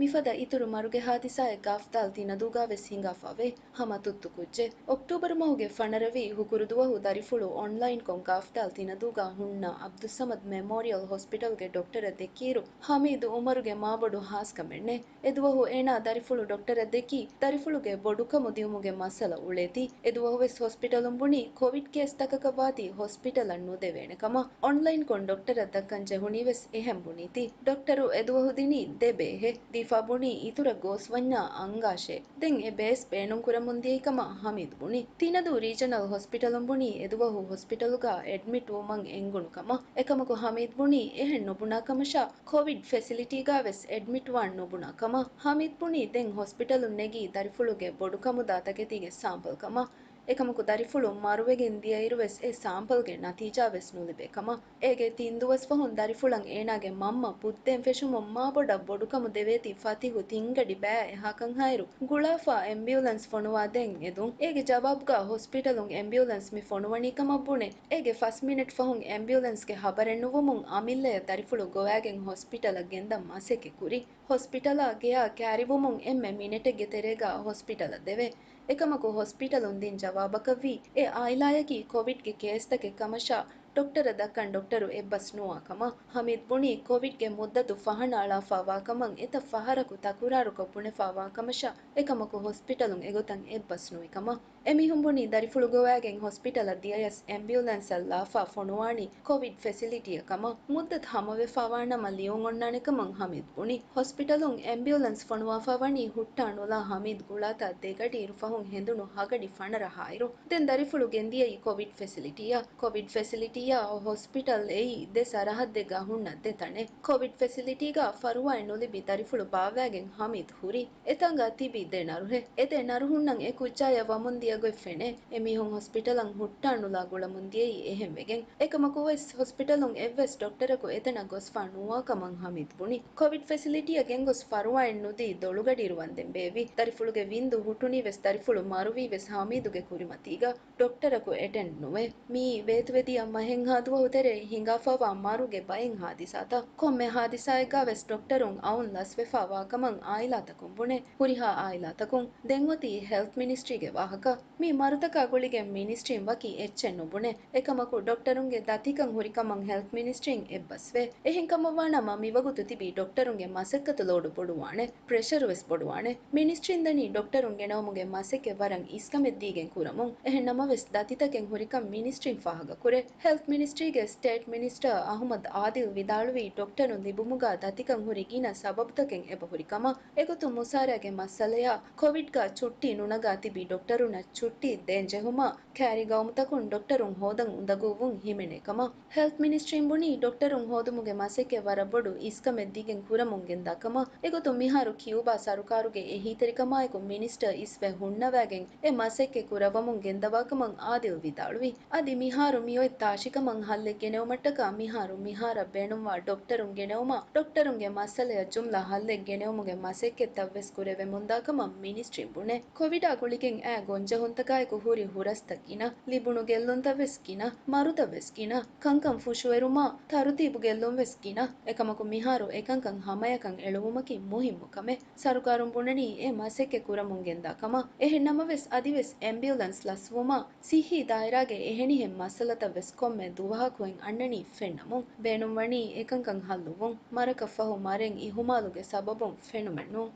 މިފަދަ އިތުރު މަރުގެ ހާދިސާއެއް ގާފްދާލް ތިނަދޫގާވެސް ހިނގާފަވޭ. ހަމަ ތުއްތު ކުއްޖެއް. އޮކްޓޫބަރު މަހުގެ ފަނަރަ ވީ ހުކުރު ދުވަހު ދަރިފުޅު އޮންލައިންކޮށް ގާފްދާލް ތިނަދޫގާ ހުންނަ އަބްދުއްސަމަދު މެމޯރިއަލް ހޮސްޕިޓަލްގެ ޑޮކްޓަރަށް ދެއްކިއިރު، ހަމީދު އުމަރުގެ މާބޮޑު ހާސްކަމެއްނެއް. އެދުވަހު އޭނާ ދަރިފުޅު ޑޮކްޓަރަށް ދެއްކީ، ދަރިފުޅުގެ ބޮޑުކަމު ދިއުމުގެ މައްސަލަ އުޅޭތީ. އެދުވަހުވެސް ހޮސްޕިޓަލުން ބުނީ، ކޮވިޑް ކޭސްތަކަކަށް ވާތީ ހޮސްޕިޓަލަށް ނުދެވޭނެ ކަމަށް. އޮންލައިންކޮށް ޑޮކްޓަރަށް ދައްކަން ޖެހުނީވެސް އެހެން ބުނީތީ. ޑޮކްޓަރު އެދުވަހު ދިނީ ދެ ބޭހެއް. ދީފާ ބުނީ އިތުރަށް ގޯސްވަންޏާ އަންގާށޭ. ދެން އެ ބޭސް ބޭނުންކުރަމުން ދިޔައީ ކަމަށް ހަމީދު ބުނީ. ތިނަދޫ ރީޖަނަލް ހޮސްޕިޓަލުން ބުނީ އެދުވަހު ހޮސްޕިޓަލުގަ އެޑްމިޓް ވުމަށް އެނގުނު ކަމަށް. އެކަމަކު ހަމީދު ބުނީ އެހެން ނުބުނާ ކަމަށާ، ކޮވިޑް ފެސިލިޓީގަވެސް އެޑްމިޓްވާން ނުބުނާ ކަމަށް. ހަމީދު ބުނީ ދެން ހޮސްޕިޓަލުން ނެގީ ދަރިފުޅުގެ ބޮޑުކަމުދާ ތަކެތީގެ ސާމްޕަލް ކަމަށް. އެކަމަކު ދަރިފުޅު މަރުވެގެން ދިޔައިރުވެސް އެ ސާމްޕަލްގެ ނަތީޖާވެސް ނުލިބޭ ކަމަށް. އޭގެ ތިން ދުވަސް ފަހުން ދަރިފުޅަށް އޭނާގެ މަންމަ ބުއްދޭން ފެށުމުން މާބޮޑަށް ބޮޑުކަމު ދެވޭތީ ފަތިހު ތިންގަޑި ބައި އެހާކަންހާއިރު، ގުޅާފަ އެމްބިއުލަންސް ފޮނުވާދޭން އެދުން. އޭގެ ޖަވާބުގަ ހޮސްޕިޓަލުން އެމްބިއުލަންސް މި ފޮނުވަނީ ކަމަށް ބުނެ، އޭގެ ފަސް މިނެޓް ފަހުން އެމްބިއުލަންސްގެ ހަބަރެއް ނުވުމުން އަމިއްލަޔަށް ދަރިފުޅު ގޮވާގެން ހޮސްޕިޓަލަށް ގެންދަން މަސައްކަތް ކުރި. ހޮސްޕިޓަލާ ގެޔާ ކައިރިވުމުން އެންމެ މިނެޓެއްގެ ތެރޭގަ ހޮސްޕިޓަލަށް ދެވޭ. އެކަމަކު ހޮސްޕިޓަލުން ދިން ޖަވާބަކަށްވީ، އެ އާއިލާޔަކީ ކޮވިޑްގެ ކޭސްތަކެއް ކަމަށާ، ޑޮކްޓަރަށް ދައްކަން ޑޮކްޓަރު އެއްބަސް ނުވާ ކަމަށް. ހަމީދު ބުނީ، ކޮވިޑްގެ މުއްދަތު ފަހަނައަޅާފަ ވާ ކަމަށް އެތައް ފަހަރަކު ތަކުރާރުކޮށް ބުނެފަ ވާ ކަމަށާ، އެކަމަކު ހޮސްޕިޓަލުން އެގޮތަށް އެއްބަސް ނުވި ކަމަށް. އެމީހުން ބުނީ، ދަރިފުޅު ގޮވާގެން ހޮސްޕިޓަލަށް ދިޔަޔަސް އެމްބިއުލަންސަށް ލާފަ ފޮނުވާނީ ކޮވިޑް ފެސިލިޓީއަށް ކަމަށް. މުއްދަތު ހަމަވެފަ ވާނަމަ ލިޔުން އޮންނާނެ ކަމަށް ހަމީދު ބުނި. ހޮސްޕިޓަލުން އެމްބިއުލަންސް ފޮނުވާފަ ވަނީ ހުއްޓާ ނުލާ ހަމީދު ގުޅާތާ ދެގަޑިއިރު ފަހުން ހެނދުނު ހަގަޑި ފަނަރަ ހާއިރު. ދެން ދަރިފުޅު ގެންދިޔައީ ކޮވިޑް ފެސިލިޓީއަށް. ކޮވިޑް ފެސިލިޓީއާ ހޮސްޕިޓަލް އެއީ ދެ ސަރަހައްދެއްގަ ހުންނަ ދެ ތަނެއް. ކޮވިޑް ފެސިލިޓީގަ ފަރުވާއެއް ނުލިބި ދަރިފުޅު ބާއްވާގެން ހަމީދު ހުރި. އެތާނގަ ތިބި ދެ ނަރުހެއް. އެ ދެ ނަރުހުންނަށް އެ ކުއްޖާޔަށް ވަމުން ދިޔަ ގޮތް ފެނޭ. އެމީހުން ހޮސްޕިޓަލަށް ހުއްޓާ ނުލާ ގުޅަމުން ދިޔައީ އެހެން ވެގެން. އެކަމަކުވެސް ހޮސްޕިޓަލުން އެއްވެސް ޑޮކްޓަރަކު އެތަނަށް ގޮސްފަ ނުވާ ކަމަށް ހަމީދު ބުނި. ކޮވިޑް ފެސިލިޓީއަށް ގެންގޮސް ފަރުވާއެއް ނުދީ ދޮޅުގަޑިއިރު ވަންދެން ބޭއްވި. ދަރިފުޅުގެ ވިންދު ހުއްޓުނީ ވެސް ދަރިފުޅު މަރުވީ ވެސް ހަމީދުގެ ކުރިމަތީގަ. ޑޮކްޓަރަކު އެޓެންޑް ނުވޭ. މިއީ ވޭތުވެދިޔަ މަހެއްހާ ދުވަހު ތެރޭ ހިނގާފަވާ މަރުގެ ބައެއް ހާދިސާތައް. ކޮންމެ ހާދިސާއެއްގަވެސް ޑޮކްޓަރުން އައުން ލަސްވެފަ ވާކަމަށް އާއިލާތަކުން ބުނޭ. ހުރިހާ އާއިލާތަކުން ދެން އޮތީ ހެލްތް މިނިސްޓްރީގެ ވާހަކަ. މި މަރުތަކާ ގުޅިގެން މިނިސްޓްރީން ވަކި އެއްޗެއް ނުބުނެ. އެކަމަކު، ޑޮކްޓަރުންގެ ދަތިކަން ހުރިކަމަށް ހެލްތް މިނިސްޓްރީން އެއްބަސްވޭ. އެހެން ކަމަށްވާނަމަ، މިވަގުތު ތިބީ ޑޮކްޓަރުންގެ މަސައްކަތު ލޯޑު ބޮޑުވާނެ، ޕްރެޝަރު ވެސް ބޮޑުވާނެ. މިނިސްޓްރީން ދަނީ ޑޮކްޓަރުން ގެނައުމުގެ މަސައްކަތް ވަރަށް އިސްކަމެއް ދީގެން ކުރަމުން. އެހެން ނަމަވެސް، ދަތިތަކެއް ހުރިކަން މިނިސްޓްރީން ފާހަގަކުރޭ. ހެލްތް މިނިސްޓްރީގެ ސްޓޭޓް މިނިސްޓަރ އަހުމަދު އާދިލް ވިދާޅުވީ، ޑޮކްޓަރުން ލިބުމުގަ ދަތިކަން ހުރި ގިނަ ސަބަބުތަކެއް އެބަހުރި ކަމަށް. އެގޮތުން މުސާރާގެ މައްސަލަޔާ ކޮވިޑްގަ ޗުއްޓީ ނުނަގާ ތިބި ޑޮކްޓަރުންނަށް ޗުއްޓީ ދޭން ޖެހުމަށް ކައިރި ގައުމުތަކުން ޑޮކްޓަރުން ހޯދަން އުނދަގޫވުން ހިމެނޭ ކަމަށް. ހެލްތް މިނިސްޓްރީން ބުނީ، ޑޮކްޓަރުން ހޯދުމުގެ މަސައްކަތް ވަރަށް ބޮޑު އިސްކަމެއް ދީގެން ކުރަމުން ގެންދާ ކަމަށް. އެގޮތުން މިހާރު ކިއުބާ ސަރުކާރުގެ އެހީތެރިކަމާއެކު މިނިސްޓަރ އިސްވެ ހުންނަވައިގެން އެ މަސައްކަތް ކުރައްވަމުން ގެންދަވާކަމަށް އާދިލް ވިދާޅުވި. އަދި މިހާރު މިއޮތް ތާށިކަމަށް ހައްލެއް ގެނެވުމަށްޓަކާ މިހާރު މިހާރަށް ބޭނުންވާ ޑޮކްޓަރުން ގެނެވުމަށް ޑޮކްޓަރުންގެ މައްސަލަޔަށް ޖުމްލަ ހައްލެއް ގެނެވުމުގެ މަސައްކަތްތައް ވެސް ކުރެވެމުންދާކަމަށް މިނިސްޓްރީން ބުނޭ. ކޮވިޑާ ގުޅިގެން އައި ގޮންޖެހުންތަކާއެކު ހުރި ހުރަސްތައް ގިނަ، ލިބުނު ގެއްލުންތައް ވެސް ގިނަ، މަރުތައް ވެސް ގިނަ، ކަންކަން ފުށުއެރުމާ، ތަރުތީބު ގެއްލުން ވެސް ގިނަ. އެކަމަކު މިހާރު އެކަންކަން ހަމަޔަކަން އެޅުވުމަކީ މުހިއްމު ކަމެއް. ސަރުކާރުން ބުނަނީ އެ މަސައްކަތް ކުރަމުން ގެންދާ ކަމަށް. އެހެން ނަމަވެސް، އަދިވެސް އެމްބިއުލަންސް ލަސްވުމާ، ސިއްހީ ދާއިރާގެ އެހެނިހެން މައްސަލަތައް ވެސް ކޮންމެ ދުވަހަކު އޮތް އަންނަނީ ފެންނަމުން. ބޭނުންވަނީ އެކަންކަން ހައްލުވުން. މަރަކަށް ފަހު މަރެއް އިހުމާލުގެ ސަބަބުން ފެނުމެއް ނޫން.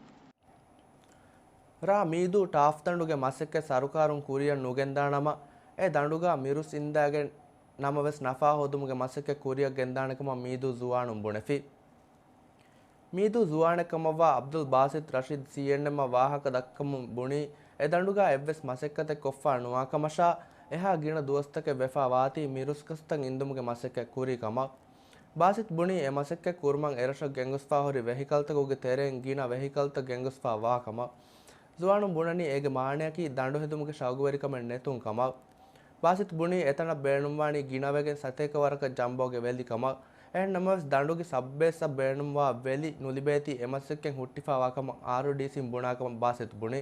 ރ. މީދޫ ޓާފް ދަނޑުގެ މަސައްކަތް ސަރުކާރުން ކުރިއަށް ނުގެންދާނަމަ، އެ ދަނޑުގަ މިރުސް އިންދާގެން ނަމަވެސް ނަފާ ހޯދުމުގެ މަސައްކަތް ކުރިއަށް ގެންދާނެ ކަމަށް މީދޫ ޒުވާނުން ބުނެފި. މީދޫ ޒުވާނެއް ކަމަށްވާ އަބްދުލް ބާސިތް ރަޝީދް ސީއެންއެމްއަށް ވާހަކަ ދައްކަމުން ބުނީ، އެ ދަނޑުގަ އެއްވެސް މަސައްކަތެއް ކޮށްފަ ނުވާކަމަށާ، އެހާ ގިނަ ދުވަސްތަކެއް ވެފަ ވާތީ މިރުސް ކަސްތައް އިންދުމުގެ މަސައްކަތް ކުރީ ކަމަށް. ބާސިތް ބުނީ، އެ މަސައްކަތް ކުރުމަށް އެރަށަށް ގެންގޮސްފަ ހުރި ވެހިކަލްތަކުގެ ތެރެއިން ގިނަ ވެހިކަލްތައް ގެންގޮސްފަ ވާ ކަމަށް. ޒުވާނުން ބުނަނީ، އޭގެ މާނަޔަކީ ދަނޑު ހެދުމުގެ ޝައުގުވެރިކަމެއް ނެތުން ކަމަށް. ބާސިތް ބުނީ، އެތަނަށް ބޭނުންވާނީ ގިނަވެގެން ސަތޭކަ ވަރަކަށް ޖަމްބޯގެ ވެލި ކަމަށް. އެހެން ނަމަވެސް، ދަނޑުގެ ސަބްބޭސްއަށް ބޭނުންވާ ވެލި ނުލިބޭތީ އެ މަސައްކަތް ހުއްޓިފަ ވާ ކަމަށް އާރުޑީސީން ބުނާ ކަމަށް ބާސިތް ބުނީ.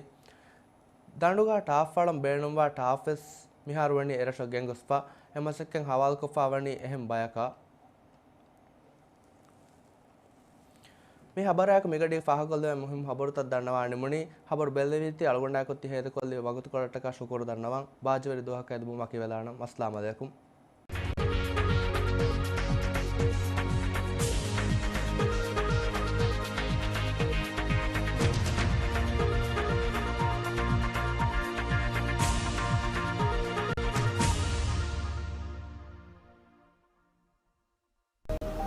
ދަނޑުގަ ޓާފް އަޅަން ބޭނުންވާ ޓާފް ވެސް މިހާރު ވަނީ އެރަށަށް ގެންގޮސްފަ، އެ މަސައްކަތް ހަވާލުކޮށްފަ ވަނީ އެހެން ބަޔަކަށް. މި ހަބަރާއެކު މިގަޑީ ފާހަގަކޮށްލެވޭ މުހިއްމު ހަބަރުތައް ދަންނަވާ ނިމުނީ. ހަބަރު ބެއްލެވީތީ އަޅުގަނޑާއެކު ތި ހޭދަކޮށްލި ވަގުތުކޮޅަށްޓަކާ ޝުކުރު ދަންނަވަން. ބާއްޖަވެރި ދުވަހަކަށް އެދުމުން ވަކިވެލާނަން. އައްސަލާމް އަލައިކުމް.